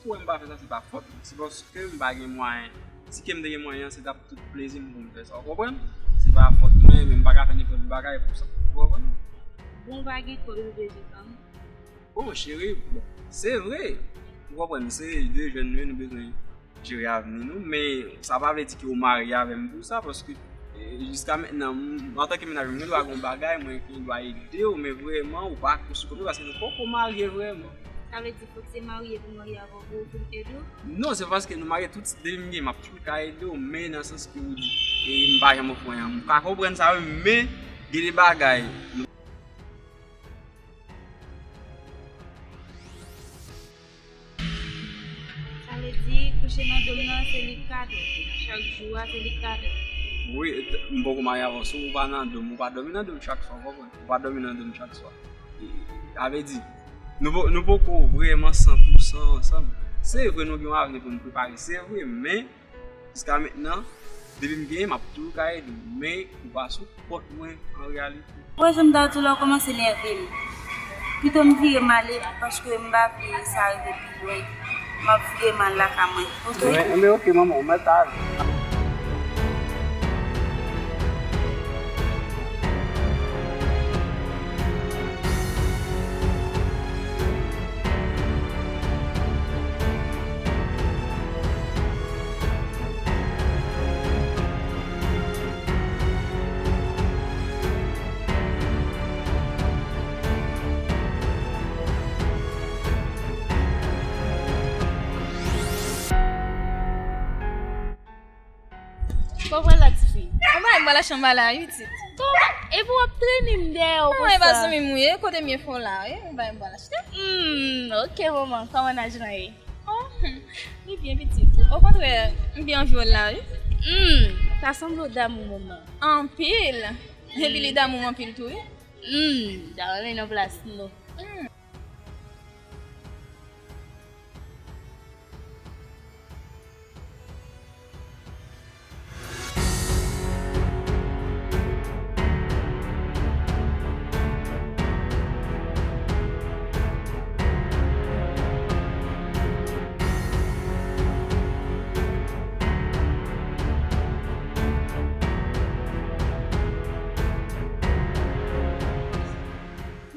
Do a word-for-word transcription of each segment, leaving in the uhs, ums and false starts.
Ou wè m pa fè sa, se pa fòt mwen. Se paske m pa gen mwayen. Si ke m te gen mwayen an, se t ap tout plezi m pou m fè sa, ou konprann? Se pa fòt mwen, men m pa ka fè nenpòt bagay pou sa, ou konprann? Bon, ou pa gen kòb, ou bezwen fanm? Bon, cheri, bon, se vre. Ou konprann, se de jèn nou ye, nou bezwen jere avni nou, men sa pa vle di ke ou marye avè m pou sa, paske, e, jiska mentnan, m, antanke mennaj mwen, mwen dwa gen yon bagay, mwen gen dwa ede w, men vrèman, ou pa sou kont mwen, paske nou poko marye vrèman. Sa vle di, fòk se marye pou marye avè w pou yo vin ede w? Non, se paske nou marye tout, depi m gen, m ap toujou ka ede w, men nan sans ke ou di, e, m pa janm ofri anyen. M ka konprann sa, wi, men gen de bagay. Sa vle di, kouche nan dòm nan, se li k ka dòmi. Chak jou a, se li k ka dòmi. Wi, m poko marye avè w. Si w pa nan dòm, ou pa dòmi nan dòm chak swa, w konprann? Ou pa dòmi nan dòm chak swa. E, sa vle di, nou po-, nou poko vrèman san pou san ansanm. Se vre, nou gen yon avni pou nou prepare, se vre, men jiska mentnan, depi m genyen, m ap toujou ka ede w, men ou pa sou kont mwen an reyalite. Ou wè jan m ta di w la, ou kòmanse nève m. Pito m vire m ale, paske m pa vle sa rive pi lwen. M ap vire m al lakay mwen, oke? Wi, enben oke, manman, ou mèt ale. Kòman w pral la, tifi? Ou bay m bwa la chanm la, wi, pitit. Kòman? Epi w ap trennen m dèyè w konsa. Mwen pa zanmi m ou ye, kote m ye fè w la, wi? Ou bay m bwa la chanm. Hmm, oke, manman, kòman naj lan ye? Oh, hmm, li byen, pitit. Okontrè, m byen anvi w la, wi. Hmm, sa sanble w damou manman. Anpil. Epi li damou m anpil tou, wi. Hmm, ta renmen nan plas nou. Hmm.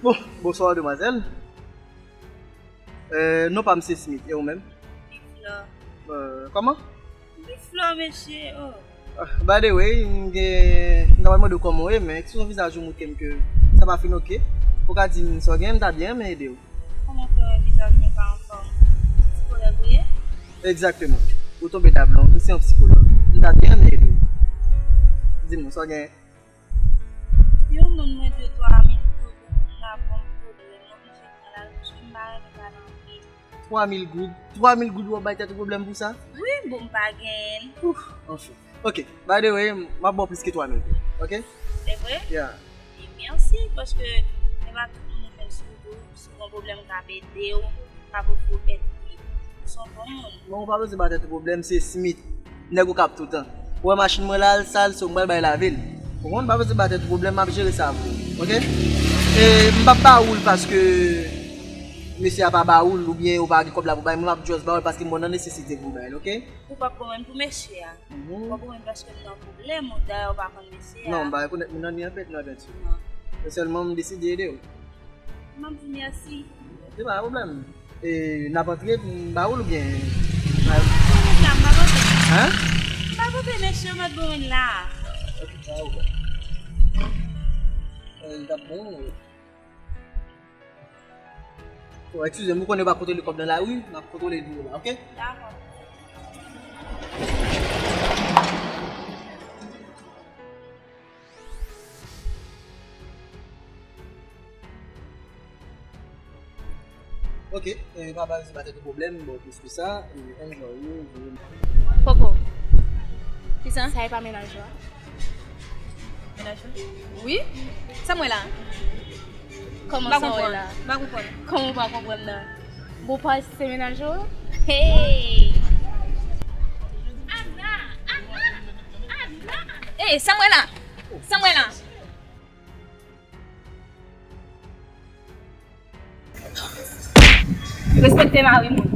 Bon, bonswa, demwazèl. Euh, non pa m se Smith, e ou menm? Flò. Euh, kòman? Flò, mesye, oh. Ah, by the way, m gen, m ta pral mande w kòman w ye, men sou vizaj ou montre m ke sa pa fin oke. Ou ka di m sa w gen, m ta byen renmen ede w. Kòman fè wè vizaj mwen pa anfòm? Sikològ ou ye? Egzakteman. Ou tonbe dablon, m se yon sikològ. M ta byen renmen ede w. Di m sa w gen. Yon moun mwen dwe twa mil goud, moun la ban m pwoblèm, mwen oblije pran l al, paske m pa renmen pale anpil. Twa mil goud? Twa mil goud w ap bay tèt ou pwoblèm pou sa? Wi, bon, m pa genyen l. Ouf, anfen. Ok, by the way, m ap ba w plis ke twa mil goud, ok? Se vre? Yeah. E mèsi, paske se pa tout moun ou jwenn sou wout ou, si w gen yon pwoblèm, k ap ede w, k ap ofri w èd pou li. Ou se yon bon moun. Bon, ou pa bezwen ba tèt ou pwoblèm, se Smith. Nèg ou k ap toutan. Ou wè machin mwen la, l sal, so m pral bay lave l. Ou konprann, pa bezwen ba tèt ou pwoblèm, m ap jere sa pou ou. Ok? E m p ap ba ou l paske mesye a pa ba ou l, oubyen ou pa gen kòb la pou bay, mwen m ap just ba ou l paske m wè w nan nesesite pou w bay l, ok? Ou p ap ban mwen l pou mesye a. Mhm. Ou p ap ban mwen l paske m nan pwoblèm, ou dayè ou pa konn mesye a. Non, m pa rekonèt moun nan ni anpèt, non, anpèt. Non. Men sèlman m deside ede w. M ap di mèsi. Se pa pwoblèm. E n ap antre pou m ba ou l oubyen? M pa konprann. Hein? M pa konprann, mesye, mèt bon moun la. Ok, pa pwoblèm. E, l t ap bon, wi. Oh, eskize m, ou konnen yo pa kontwole kòb nan lari, n ap kontwole l pou ou la, ok? Dakò. Ok, e, pa ba, se pa tèt ou pwoblèm, bon, plis ke sa, e, enjoy ou, ou. Koko. Kisa? Sa e pa mennaj ou a? Mennaj ou? Wi. Sa m wè la? Kòman sa w wè la? M pa konprann. Kòman w pa konprann nan? Bon, pa se mennaj ou? Hey! Ana! Ana! Ana! Hey, sa m wè la? Sa m wè la? Respekte mari moun.